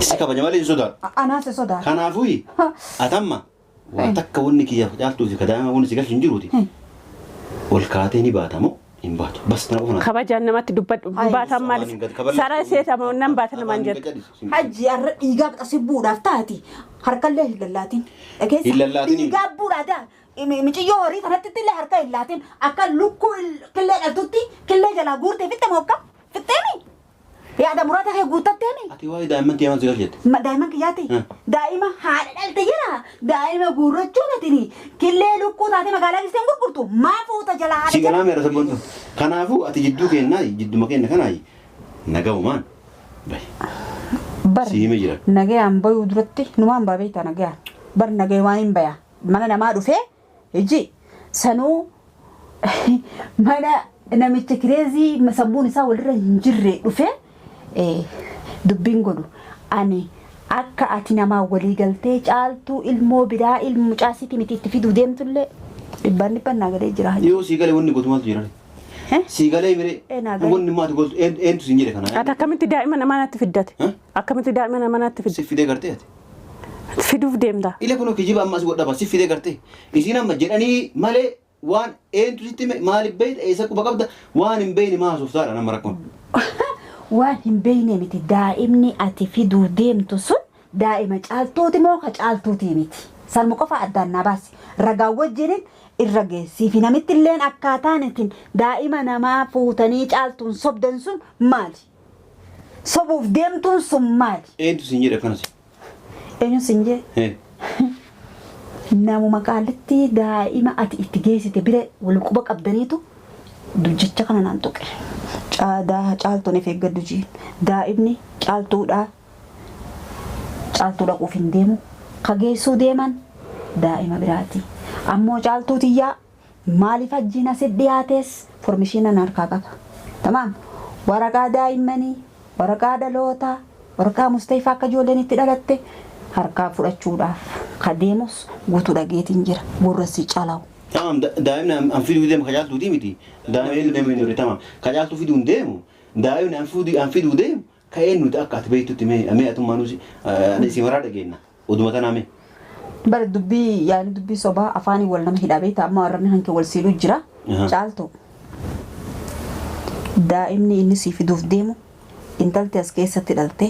Si kabaja malee hin sodaadhu. Anaa si sodaadha. Kanaafuu atamma waa takka wanni kiyyaaf caaltuu fi kadaama wanni si galchu hin jiruuti. Ol kaatee ni baata moo hin baatu? Bas tana qofa naa. Kabajaan namatti dubbadhu. Ay, Baataan maaliif? Afaaniin gad kaballi. Saraa seetama nan baata namaan Afaaniin jettu. gad callisu. Hajji har'a dhiigaa qasi bu'uudhaaf taati. Harkallee hin lallaatin. Dhageessa? Hin lallaatin. Dhiigaa bu'uudhaa daa. Miciyyoo horii kanatti illee harka hin laatin. Akka lukkuu killee dhaltutti killee jalaa guurtee fixxe moo akkam? Fixxeemi? Yaada murata kee guuttatteemi? Ati waa'ee daa'imman tiyyaa maal si galchette? Daa'imman kiyyaati. Hmm. Daa'ima haadha dhalte jira. Daa'ima guurrachuun atini killee lukkuu taate magaalaa geessitee hin gurgurtu. Maa fuuta jalaa haadha Si jala? galaa meera sabboontu. Kanaafuu ati jidduu keennaa jidduma keenna kanaayi nagaumaan bahi. Bar Si hime jira. nagayaan bayuu duratti numaan baa beektaa nagayaan. Bar nagaya waan hin baya. Mana namaa dhufee iji sanuu mana namicha kireezii sammuun isaa walirra hin jirre dhufee dubbiin godhu. Ani akka ati namaa walii galtee caaltuu ilmoo biraa ilmu mucaa sitii miti itti fiduu deemtullee dhibbaan dhibbaan naa galee jira. Yoo sii galee wanni gootu maaltu jira? Eh? Sii galee miree Eh, naa galee. wanni maati gootu eentu siin jedhe kana? Ati akkamitti daa'ima namaa natti fiddate? Eh? Akkamitti daa'ima namaa natti Si fidde? fidee gartee ati? Fiduuf deemta. Ila kunoo kijiba ammas godhaba si fidee gartee. Isiin amma jedhanii malee waan eentu sitti hime maaliif beekta eessa quba qabda waan hin beekne maa haasoftaadha nama rakkoon. Waan hin beekne miti daa'imni ati fiduu deemtu sun daa'ima caaltuuti moo ka caaltuutii miti. Sanuma qofa addaan naa baasi. Ragaa wajjinin irra geessii fi namitti illeen akkaataan ittiin daa'ima namaa fuutanii caaltuun sobdan sun maali? Sobuuf deemtuun sun maali? Eentu siin jedhe akkanas? Eenyuun siin jee? Eh. Namuma qaallitti daa'ima ati itti geessite bira wal quba qabdaniitu jecha kana naan tuqe. Caadaa caaltuun if eeggadhu jiin. Daa'imni caaltuudhaa caaltuu dhaquuf hin deemu. Ka geessuu deeman daa'ima biraati. Ammoo caaltuu tiyyaa maaliif hajjiin asit dhiyaates formishiinan harkaa qaba. Tamaam. Waraqaa daa'immanii, waraqaa dhalootaa, waraqaa mustayfaa akka ijoolleen itti dhalatte harkaa fudhachuudhaaf ka deemus guutuu dhageetiin jira. Gurra si calawu. Tamam daa'imni an fiduu deemu ka caaltuutii miti. Daa'imni fiduu deemu hin tamam. Ka caaltuu fiduu hin deemu. Daa'imni an fiduu deemu ka eenyuti akka ati beektutti mee mee atummaa nusi ani si maraa dhageenna. Oduma tanaa mee. Bara dubbii yaani dubbii sobaa afaanii wal nama hidhaa beektaa amma warra hanke wal siidhu jira. Aha. Caaltu. Daa'imni inni sii fiduuf deemu intalti as keessatti dhalte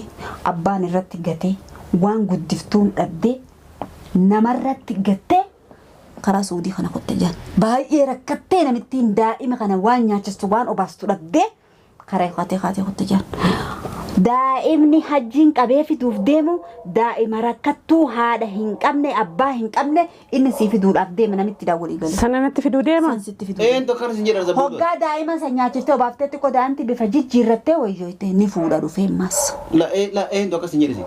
abbaan irratti gatee waan guddiftuun dhabdee namarratti gattee karaa suudii kana kotte jaan. Baay'ee rakkattee namittiin daa'ima kana waan nyaachistu waan obaastu dhabdee karaa kaatee kaatee kotte jaan. Daa'imni hajjiin qabee fiduuf deemu daa'ima rakkattuu haadha hin qabne abbaa hin qabne inni sii fiduudhaaf deema namitti daawwalii galu. Sana natti fiduu deema. San sitti fiduu deema. Eentu akkana siin jedha sabboontu? Hoggaa daa'ima san nyaachiftee obaaftee xiqqoo daa'imti bifa jijjiirrattee wayyoyte ni fuudha dhufee ammas. La la eentu akkas siin jedhe siin?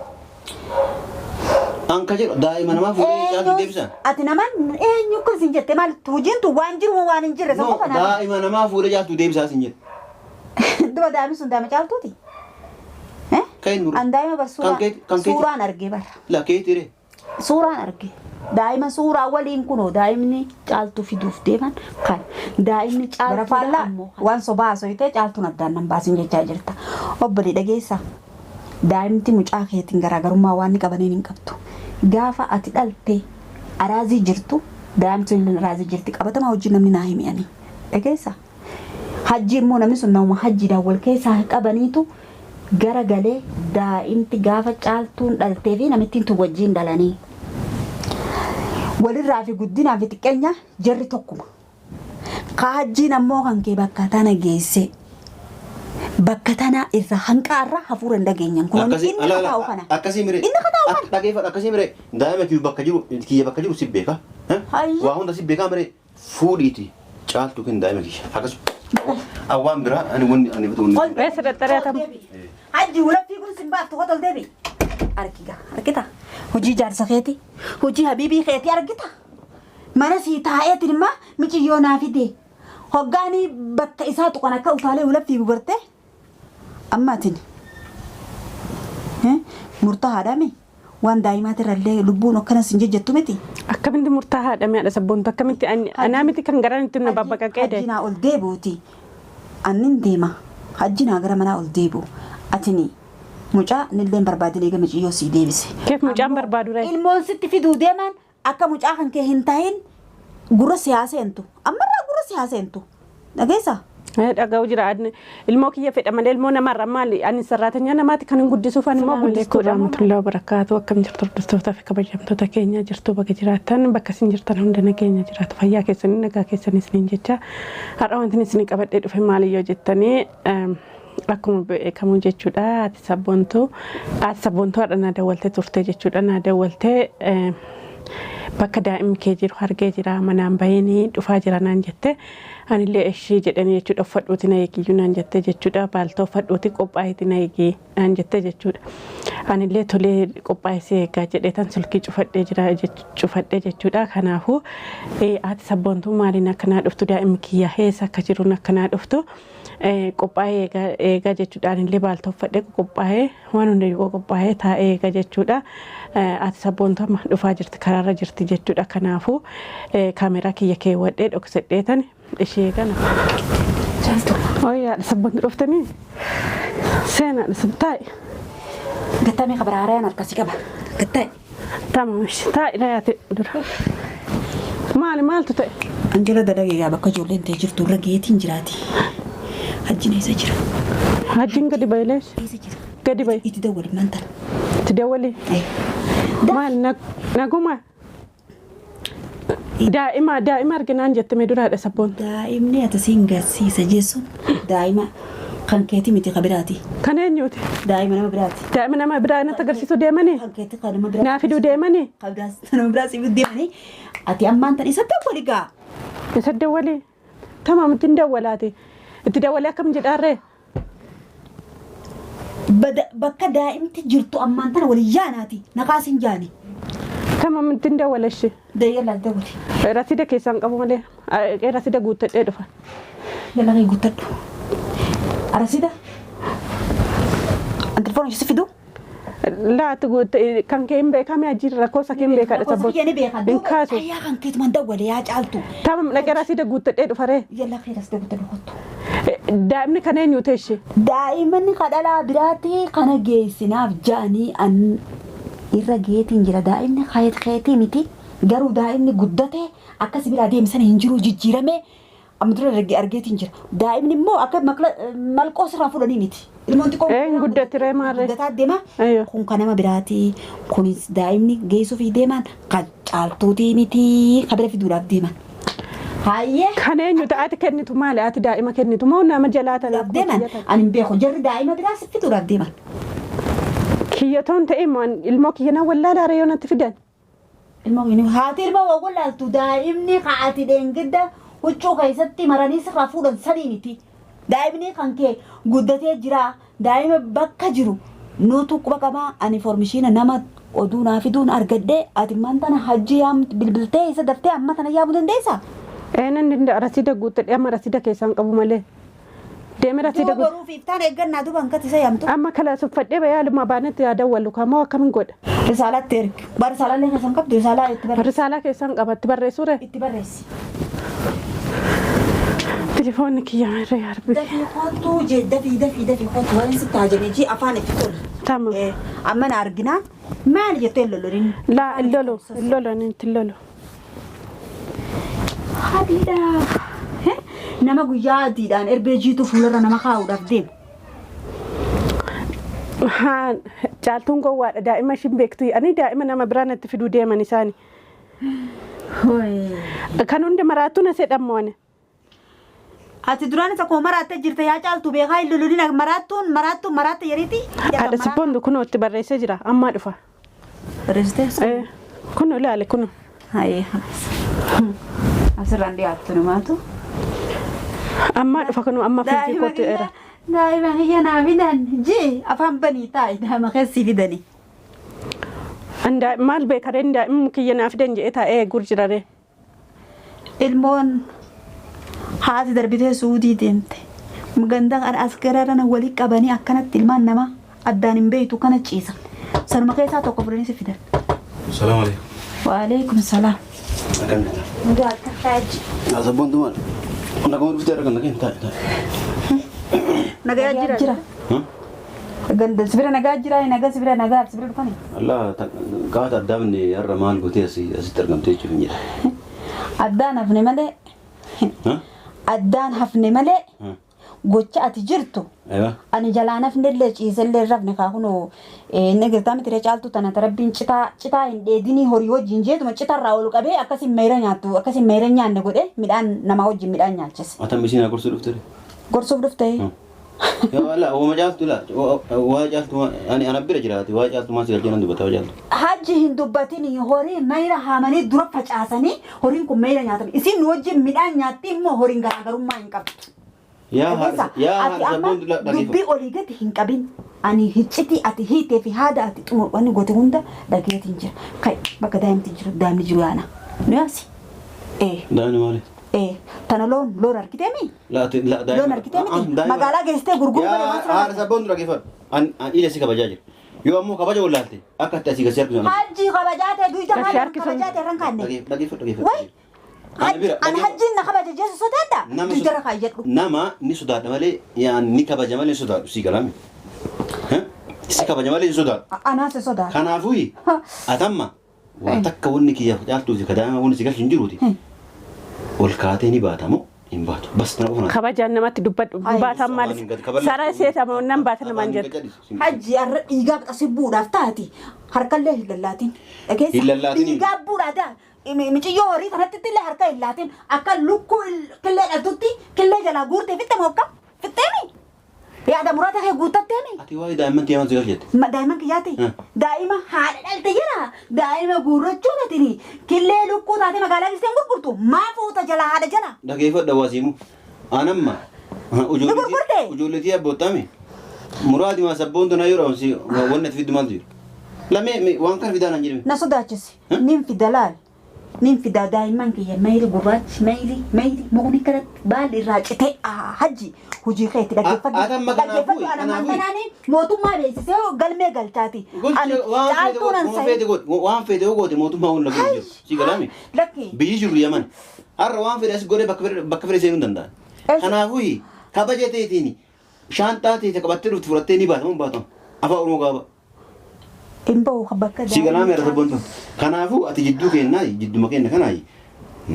An ka jedhu daa'ima namaa fuudhee caaltuu deebisan. Ati naman eenyu akkas hin jette maal hojiin tun waan jiru moo waan hin jirre san No qofa naa. daa'ima namaa fuudhee caaltuu deebisaa siin jedhe. Duba daa'imni sun daa'ima caaltuuti. Eh? Kan eenyu? An daa'ima bar Kan keeti kan keeti. suuraan argee bara. La keeti ree. Suuraan arge. Daa'ima suuraa waliin kunoo daa'imni caaltuu fiduuf deeman kan daa'imni caaltuu ammoo waan sobaa haasofitee caaltuun addaan nan baasin jechaa jirta. Obbolii dhageessaa. Daa'imti mucaa keetiin garaagarummaa waan inni qabaniin hin qabdu. Gaafa ati dhalte araazii jirtu daa'imti sun araazii jirti qabatamaa hojii namni naa himi ani. Dhageessaa. Hajji immoo namni sun nama hajjiidhaan wal keessaa qabaniitu gara galee daa'imti gaafa caaltuun dhaltee fi namittiin tun wajjin dhalanii. Walirraa fi guddinaa fi xiqqeenya jarri tokkuma. Ka hajjiin ammoo kan kee bakka tana geesse. Bakka tana irra hanqaarra hafuura hin dhageenyan. Kun Akkasii inni ala kataa'u ala kana. akkasii miree. Inni kataa'u kana. Dhageeffadhu akkasii miree. Daa'ima kiyya bakka jiru kiyya bakka jiru si beeka. Hayya. Waa hunda si beekaa miree. Fuudhiiti caaltuu kenni daa'ima kiyya. Akkas. Awwaan biraa ani wanni ani bitu. Ol Eessa daddaree tam? Hajji walaffii kun sin baaftu kotol deebi. Argiga argita. Hojii jaarsa keeti. Hojii habiibii keeti argita. Mana sii taa'eetiin immoo miciyyoo naa fide. Hoggaanii bakka isaa tuqan akka utaalee walaffii gugarte. Amma atin murtaa'aadhaami waan daa'imaatirra illee lubbuun akkanas hin jejjettu miti. Akkamitti murtaa'aadha mi'a sabboontu akkamitti anaa miti kan garaan itti na babbaqaqee Hajji naa ol deebi'uti. Annin deema. Hajji naa gara manaa ol deebi'u. Atini Mucaa nillee barbaadin eega miciyyoo sii deebise. Keef mucaan barbaadu ree? Ilmoon sitti fiduu deeman akka mucaa kan kee hin tahin gurra siyaaseentu. Ammarraa gurra siyaaseentu. Dhageessaa? Dhaga'u jira. Ilmoo kiyya fedha malee ilmoo namarra maali? Ani sarraatanyaa namaati kan hin guddisuuf ani immoo guddistuudha. Rahmatullahi wabarakaatu. Akkam jirtu hordoftoota fi kabajamtoota keenya jirtu bakka jiraattan bakka isin jirtan hunda nageenya jiraatu fayyaa keessanii nagaa keessanii isiniin jecha har'a wanti isin qabadhee dhufe maaliyyoo jettanii akkuma beekamu jechuudha. Ati sabboontuu ati sabboontuu har'a naa dawwaltee turte jechuudha. Naa dawwaltee bakka daa'imni kee jiru argee jira manaan baheenii dhufaa jira naan jette anillee ishii jedhanii jechuudha uffadhuuti na eegiyyuu naan jette jechuudha baaltoo uffadhuuti qophaa'eeti na eegii naan jette jechuudha anillee tolee qophaa'ee eegaa jedhee tan silkii cufadhee jira cufadhee jechuudha kanaafuu haati sabboontuu maaliin akkanaa dhuftu daa'imni kiyya eessa akka jiruun akkanaa dhuftu qophaa'ee eegaa jechuudha anillee baaltoo uffadhee qophaa'ee waan hundayyuu qophaa'ee taa'ee eegaa jechuudha haati sabboontuu amma dhufaa jirti karaarra jirti jechuudha kanaafuu kaameraa kiyya keewwadhee dhoksadhee tan ishee kana. Ooyyaa sabboontuu dhuftanii seenaa taa'i. Gattamee kabara haarayaan harkasii qaba. Gattaa'e. Tamam taa'i rayaate dura. Maali maaltu ta'e? Anjala dalageegaa bakka ijoolleen ta'e jirtu irra geetiin jiraati. Hajjiin eessa jira? Hajjiin gadi bahe lees? Eessa jira? Gadi bahe. Itti dawwali mantala. Itti dawwali. Maal naguma? Daa'ima daa'ima arginaan jette mee duraadha sabboon. Daa'imni ati siin garsiisa jechuun daa'ima kan keeti miti kan biraati. Kan eenyuuti? Daa'ima nama biraati. Daa'ima nama biraa natti agarsiisuu deemanii? Kan keeti kan nama biraati. Naa fiduu deemanii? Kan biraas nama biraas fiduu deemanii. Ati ammaan tan isa dawwali gaa. Isa dawwali. Tamaam ittiin dawwalaati. Itti dawwalee akkam jedhaarree? Bakka daa'imti jirtu ammaan tana waliin yaanaati. Naqaas hin jaani. Tamaam ittiin dawwala ishee. Dayyalaa dawwali. Rasida keessaan qabu malee rasida guuttadhee dhufa. Yalla kee guuttadhu. Rasida. Telefoon ishee fiduu? Laatu kan kee hin beekame ajiirra rakkoosa kee hin beekadha sabboon. Hin beekan. Hin kaasu. Ayyaa kan keetumaan dawwale yaa caaltu. Tamam dhaqee rasida guuttadhee dhufaree. Yalla kee rasida guuttadhu kottu. Daa'imni kan eenyu ta'e ishee? Daa'imni kadhalaa biraatti kana geessinaaf ja'anii an irra geetiin jira. Daa'imni keetii miti. Garuu daa'imni guddatee akkas biraa deemsan hin jiru jijjiiramee amma dura argeetiin jira. Daa'imni immoo akka malqoo sirraa fuudhanii miti. Ilmoon xiqqoo Een guddatiree maarree. guddataa deema. Kun kan nama biraati. Kunis daa'imni geessuuf deeman kan caaltuutii miti. Kan bira fiduudhaaf deeman. Hayyee. Kan eenyu ta'e ati kennitu maali? Ati daa'ima kennitu moo nama jalaa tana? Deeman ani hin beeku. Jarri daa'ima biraas fiduudhaaf deeman. Kiyyatoon ta'e immoo ilmoo kiyya na wallaalaa reeyoo natti fidan. Ilmoo kiyya haati ilmoo waa wallaaltu daa'imni haati deengidda huccuu keessatti maranii sirraa fuudhan sanii miti. Daa'imni kan kee guddatee jira. Daa'ima bakka jiru nutu quba qabaa ani informishiina nama oduu naa fiduun argadhee ati ammaan tana hajji yaam bilbiltee isa daftee amma tana yaamuu dandeessaa? Een danda'a rasida guuttadhee amma rasida keessaan qabu malee. Deemee rasida Duuba guuttadhee. boruuf iftaan eeggannaa duuba hanqati isa yaamtu. Amma kala suffadhee bayaaluma baanetti yaa dawwallu kamoo akkamiin godha? Risaalaatti ergi. Bara risaalaa keessan qabdu risaalaa itti barreessi. Risaalaa keessaan qabatti barreessuure? Itti barreessi. Telefoonni kiyya irra yaarbi. Dafii kottu jee dafii dafii dafii kottu waan sitti haajamee jee afaan itti toli. Tamam. Amma na arginaa maal jettee hin lololiin? Laa hin lolu hin lolu ani hin lolu. Hadiidha. Nama guyyaa adiidhaan erbee jiituu fuularra nama kaa'uudhaaf deemu. Haa caaltuun gowwaadha daa'ima ishiin beektu ani daa'ima nama biraa natti fiduu deeman isaani. Kan hunda maraattuu na sedhammoo ani. Ati duraan isa koo maraattee jirta yaa caaltu beekaa hin lololiin maraattuun maraattuun maraatte jedhiiti. Haadha sibboondu kunoo itti barreessee jira ammaa dhufa. Barreessitee? Kunoo ilaali kunoo. Hayyee. Asirraan dhiyaattu namaatu. Ammaa dhufa kunoo amma fiijii kootti era. Daa'ima kiyya naa fidan jee afaan banii taa'i daa'ima keessi fidani. Maal beekareen daa'imni kiyya naa fidan jedhee taa'ee eeguur jiraree. Ilmoon haati darbitee suudii deemte. Ganda as gararana walii qabanii akkanatti ilmaan namaa addaan hin beektu kana ciisan. Sanuma keessaa tokko fudhanii si fidan. Salaam alaikum. Waalaikum salaam. Akkam jirta? Ngaa akka taaji. Sabboontu maal? Naguma dhuftee argan nageen taa'e taa'e. Nagayaa jira. Jira. Ganda sibira nagaa jira, nagaa sibira nagaa sibira dhufani. Allah qaata addaamni har'a maal gootee asitti argamtee jechuuf hin jedha. Addaan hafne malee. Addaan hafne malee. Gocha ati jirtu. Ani jalaan hafnellee ciisellee rafne kaa kunoo inni girtaa miti caaltu tana tarabbiin citaa citaa hin dheedinii horii wajjin jeetuma citarraa ol qabee akkasin meera nyaattu akkasin meera nyaanne godhe midhaan namaa wajjin midhaan nyaachise. Atam isiin gorsuuf dhufte. Gorsuuf dhufte. Yaa wala ooma caaltu la waa caaltu ani ana bira jiraati waa caaltu maal si galchee nan dubbata waa caaltu. Hajji hin dubbatin horii meera haamanii dura facaasanii horiin kun meera nyaatame isin nu wajjin midhaan nyaatti immoo horiin garaagarummaa hin qabdu. Yaa Ati amma dubbii olii gadi hin qabin. Ani hiccitii ati hiitee fi haada ati xumur wanni goote hunda dhageetiin jira. Kai bakka daa'imti jiru daa'imni jiru yaana. Nu yaasi. Daa'imni maali? Tana loon loon argiteemi? Loon argitee miti? Magaalaa geessitee gurguruu malee waan sirraa. Haadha sabboon dura geeffadhu. Ani ila si kabajaa jira. Yoo ammoo kabaja wallaalte akka itti asii gasi harkisu. Hajji kabajaa ta'e duyda maal kabajaa ta'e irraan kaanne. Dhageeffadhu dhageeffadhu. Wayi. Ani hajjiin na kabaja jeesu sodaadha. Duyda kaayyadhu. Nama ni sodaadha malee ni kabaja malee sodaadhu si galame. Si kabaja malee sodaadhu. Anaa si sodaadha. Kanaafuu atamma waa takka wanni kiyyaaf caaltuu fi kadaama wanni si galchu hin jiruuti. Ol kaatee ni baatamu hin baatu. Bas tana qofa. Kabajaan namatti dubbadhu baatan maaliif sara seetama nan baata namaan jettu. Hajji har'a dhiigaa qasi bu'uudhaaf taati harkallee hin lallaatin. Hin lallaatin. Dhiigaa bu'uudhaa ta'a. Miciyyoo horii kanatti illee harka hin laatin akka lukkuu killee dhaltutti killee jalaa guurtee fitte mookka fitteemi. Yaada muraata kee guuttatteemi. Ati waa'ee daa'imman kiyyaa maal si galchite? Daa'imman kiyyaati. Daa'ima haadha dhalte jira. Daa'ima guurrachuu natini. Killee lukkuu taate magaalaa geessitee gurgurtu. Maa fuuta jala haadha jala. Dhageeffadha waasiimu. Anamma. Ijoolleetii abboottami. Muraadi maa sabboon tana yeroo amsi wanni ati fiddu maaltu jiru? Lamee waan kana fidaa naan jedhame. Na sodaachisi. Nin fida laal. Nin fida daa'imman kiyya mayri gurraachi mayri mayri mukni kanatti baalli irraa citee hajji hojii keetti dhaggeeffadhu. Dhaggeeffadhu ana mantanaani mootummaa beeksisee galmee galchaati. Ani caaltuu nan sa'i. Waan feete yoo goote mootummaa waan lafa jiru. Si galame. Lakki. Biyyi jiru Yaman. Har'a waan fedhe as godhee bakka fedhe seenuu hin danda'an. Kanaafuu kabaja ta'eetiin shaanxaa ta'e qabattee dhuftu fudhattee ni baatama baatama. Afaan Oromoo gaaba. Hin bahu bakka Si galaame irra sabboon tun. Kanaafuu ati jidduu kennaa jidduma kenna kanaa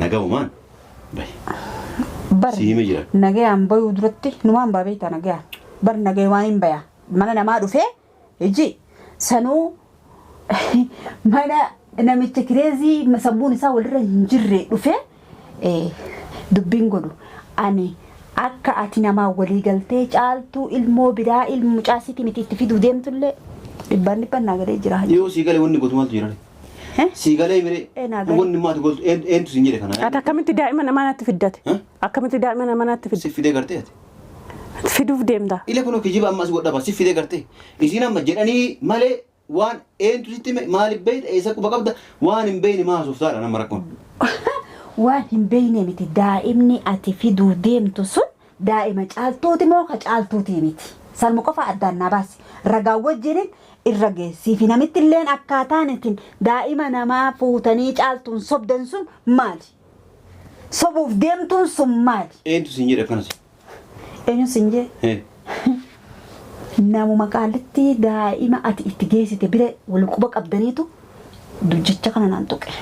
nagaumaan bahi. Bar Si hime jira. nagayaan bayuu duratti numaan baa beektaa nagayaan. Bar nagaya waan hin baya. Mana namaa dhufee iji sanuu mana namicha kireezii sammuun isaa walirra hin jirre dhufee dubbiin godhu. Ani akka ati namaa walii galtee caaltuu ilmoo biraa ilmu mucaasitii miti itti fiduu deemtullee dhibbaan dhibbaan naa galee jira. Yoo sii galee wanni gootu maaltu jira? Sii galee miree wanni maatu gootu eentu siin jedhe kana. Ati akkamitti daa'ima namaa natti fiddate? Akkamitti daa'ima namaa natti fidde? Si fidee gartee ati? Fiduuf deemta. Ila kunoo kijiba ammas godhaba si fidee gartee. Isiin amma jedhanii malee waan eentu sitti maaliif beekta eessa quba qabda waan hin beekne maa haasoftaadha nama rakkoon. Waan hin beekne miti daa'imni ati fiduu deemtu sun daa'ima caaltuuti moo ka caaltuuti miti. Salmu qofa addaan naa baasi. Ragaa wajjiniin irra geessii fi namitti illeen akkaataan ittiin daa'ima namaa fuutanii caaltuun sobdan sun maali? Sobuuf deemtuun sun maali? Eentu siin jedhe akkanas? Eenyu siin jedhe? Namuma qaalitti daa'ima ati itti geessite bira wal quba qabdaniitu jecha kana naan tuqe.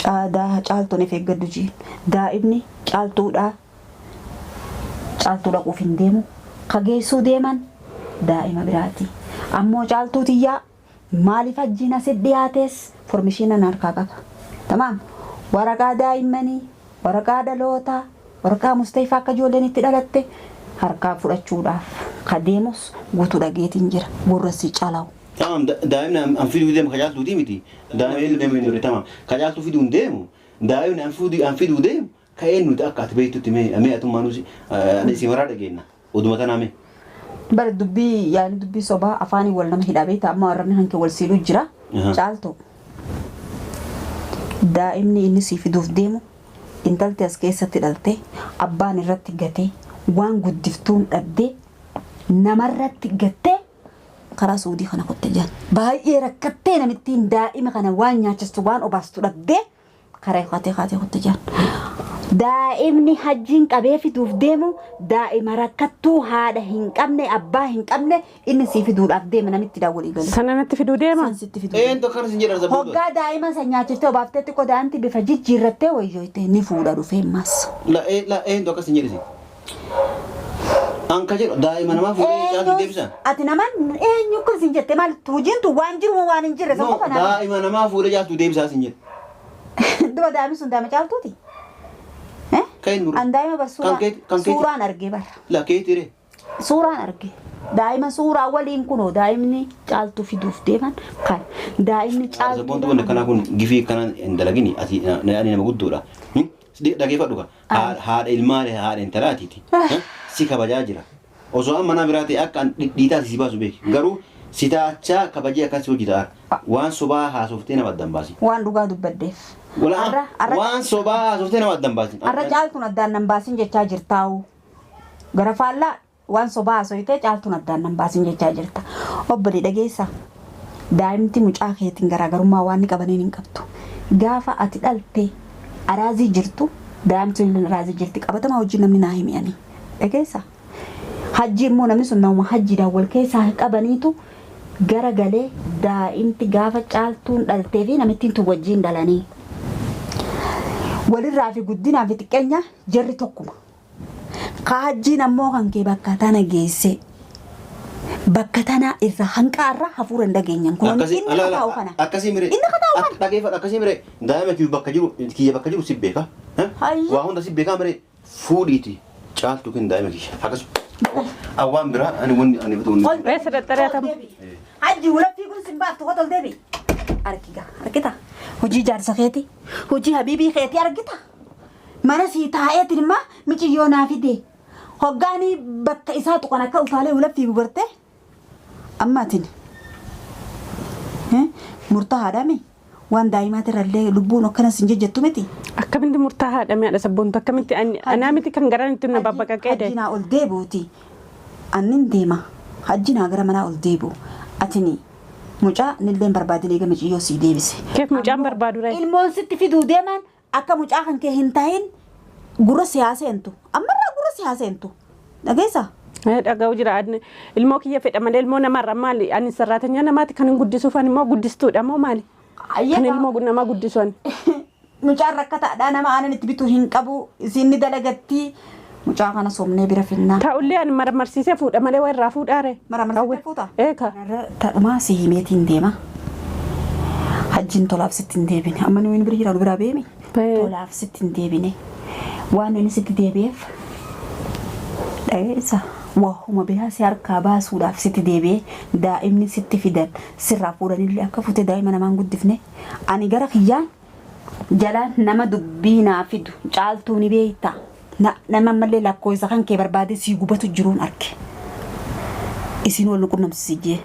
Caaltuun if eeggadhu jiin. Daa'imni caaltuudhaa. Caaltuu dhaquuf hin deemu. Ka geessuu deeman daa'ima biraati. Ammoo caaltuu tiyyaa maaliif hajjiin asit dhiyaates formishiinan harkaa qaba. Tamaam. Waraqaa daa'immanii, waraqaa dhalootaa, waraqaa mustayfaa akka ijoolleen itti dhalatte harkaa fudhachuudhaaf ka deemus guutuu dhageetiin jira. Gurra si calawu. Tamaam daa'imni an fiduu deemu ka caaltuutii miti. Daa'imni deemu hin tamam. Ka caaltuu fiduu hin deemu. Daa'imni an fiduu deemu ka'een nuti akka ati beektutti mee atummaa nuti si maraa dhageenna. Oduma tanaa mee. Bar dubbii yaani dubbii sobaa afaanii wal nama hidhaa beektaa amma warrabni hanke wal siidhu jira. Caaltu. Daa'imni inni si fiduuf deemu intalti as keessatti dhalte abbaan irratti gatee waan guddiftuun dhabdee namarratti gattee karaa suudii kana kotte jiran. Baay'ee rakkattee namittiin daa'ima kana waan nyaachistu waan obaastu dhabdee karaa kaatee kaatee kotte jiran. Daa'imni hajjiin qabee fiduuf deemu daa'ima rakkattuu haadha hin qabne abbaa hin qabne inni sii fiduudhaaf deema namitti daawwalii galu. Sana natti fiduu deema. San sitti fiduu. Eentu akkana sin jedhan sabboontu? Hoggaa daa'ima san nyaachiftee obaaftee xiqqoo daa'imti bifa jijjiirrattee wayyoyte ni fuudha dhufee ammas. La la eentu akkas sin jedhisi? An ka jedhu daa'ima namaa fuudhee caaltu deebisan. Ati naman eenyu kun sin jette maal hojiin tun waan jiru moo waan hin jirre No, sammuu kanaa. daa'ima namaa fuudhee caaltu deebisaa sin jedhe. Duba daa'imni sun daa'ima caaltuuti. Kan inni An daa'ima bar Kan keeti- kan keeti. suuraan argee bara. La keeti ree. Suuraan arge. Daa'ima suuraa waliin kunoo daa'imni caaltuu fiduuf deeman kan daa'imni caaltuu. Sabboontu kun akkanaa kun gifii akkanaa hin dalagini ati ani nama guddoodha. Dhageeffadhu ka haadha ilmaa haadha intalaatiiti. Si kabajaa jira. Osoo amma nama biraa ta'e akka an dhidhiitaa si baasu beeki. Garuu si taachaa kabajee akkas hojii ta'a. Waan sobaa haasoftee nama addan baasi. Waan dhugaa dubbaddeef. Walaa waan sobaa haasoftee nama addan baasi. Arra caaltuun addaan nan baasin jechaa jirtaa'u. Gara faallaa waan sobaa haasoftee caaltuun addaan nan baasin jechaa jirta. Obbolii dhageessa. Daa'imti mucaa keetiin garaagarummaa waan inni qabaniin hin qabdu. Gaafa ati dhalte araazii jirtu daa'imti sun araazii jirti qabatamaa hojii namni naa himi ani. Dhageessa. Hajji immoo namni sun nama hajjiidhaan wal keessaa qabaniitu gara galee daa'imti gaafa caaltuun dhaltee fi namittiin tun wajjin dhalanii. Walirraa fi guddinaa fi xiqqeenya jarri tokkuma. Ka hajjiin ammoo kan kee bakka tana geesse. Bakka tana irra hanqaarra hafuura hin dhageenyan. Kun Akkasii inni kataa'u kana. akkasii mire. Inni kataa'u kana. Dhageeffadhu akkasii mire daa'ima kiyya bakka jiru kiyya bakka jiru si beeka. Hayya. Waa hunda si beekaa mire fuudhiiti caaltu kun daa'ima kiyya akkasuma. Awwaan biraa ani wanni ani bitu wanni. Eessa dadhabee atamu? Hajji wulaffii kun sin baaftu kotol deebi. Argiga argita. Hojii jaarsa keeti. Hojii habiibii keeti argita. Mana sii taa'eetiin immoo miciyyoo naa fide. Hoggaanii bakka isaa tuqan akka utaalee wulaffii gugarte. Amma atin murtaa'aadhaami waan daa'imaatirrallee lubbuun akkana sin jejjettu miti. Akkamitti murtaa'aadha mi'a sabboontu akkamitti anaa miti kan garaan ittiin na babbaqaqee Hajji naa ol deebi'uuti. Annin deema. Hajji naa gara manaa ol deebi'u. Atini mucaa nillee hin barbaadin eega miciyyoo sii deebise. Keef mucaan barbaadu ree? Ilmoon sitti fiduu deeman akka mucaa kan kee hin tahin gurra siyaaseentu. Ammarraa gurra siyaaseentu. Dhageessaa? Dhaga'u jira. Ilmoo kiyya fedha malee ilmoo namarra maali? Ani sarraatanyaa namaati kan hin guddisuuf ani immoo guddistuudha moo maali? Kan ilmoo namaa guddisu ani. Mucaan rakkataadha nama aanan itti bitu hin qabu isiin ni dalagatti mucaa kana somnee bira finnaa. Ta'ullee ani maramarsiisee fuudha malee waa irraa fuudhaare. Maramarsiisee fuuta? Eeka. Tadhumaa si himeetiin deema. Hajjiin tolaaf sitti hin deebine. Amma nuyi bira jira nu biraa beemi. Tolaaf sitti hin deebine. Waan inni sitti deebi'eef dhageessa waahuma biraa si harkaa baasuudhaaf sitti deebi'ee daa'imni sitti fidan sirraa fuudhanillee akka fuute daa'ima namaan guddifne. Ani gara kiyyaan jalaan nama dubbii naa fidu caaltuu ni beekta. Nama ammallee lakkoofsa kan kee barbaade sii gubatu jiruun arge. Isin wal qunnamsiisi jee.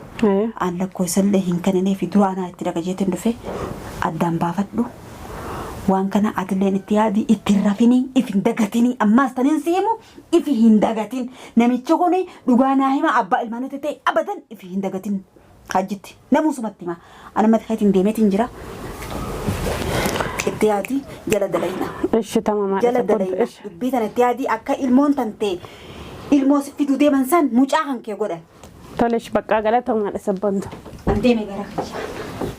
An lakkoofsallee hin kenninee fi dura anaa itti dhaqa jeetiin dhufe addaan baafadhu. Waan kana atilleen itti yaadi itti hin rafinii if hin dagatinii ammaas tanin si himu ifi hin dagatin. Namichi kun dhugaa naa hima abbaa ilmaanii ta'e abadan ifi hin dagatin. Hajjitti namusumatti hima. Ani mati keetiin deemeetiin jira. Itti yaadi jala dalayna. Ishi tamamaadha Jala sabboontu. dalayna. Ishi. Dubbii tana itti yaadi akka ilmoon tantee ilmoo si fiduu deeman san mucaa kan kee godhan. Tole ishi baqqaa galatoomaadha sabboontu. An deeme gara kiyya.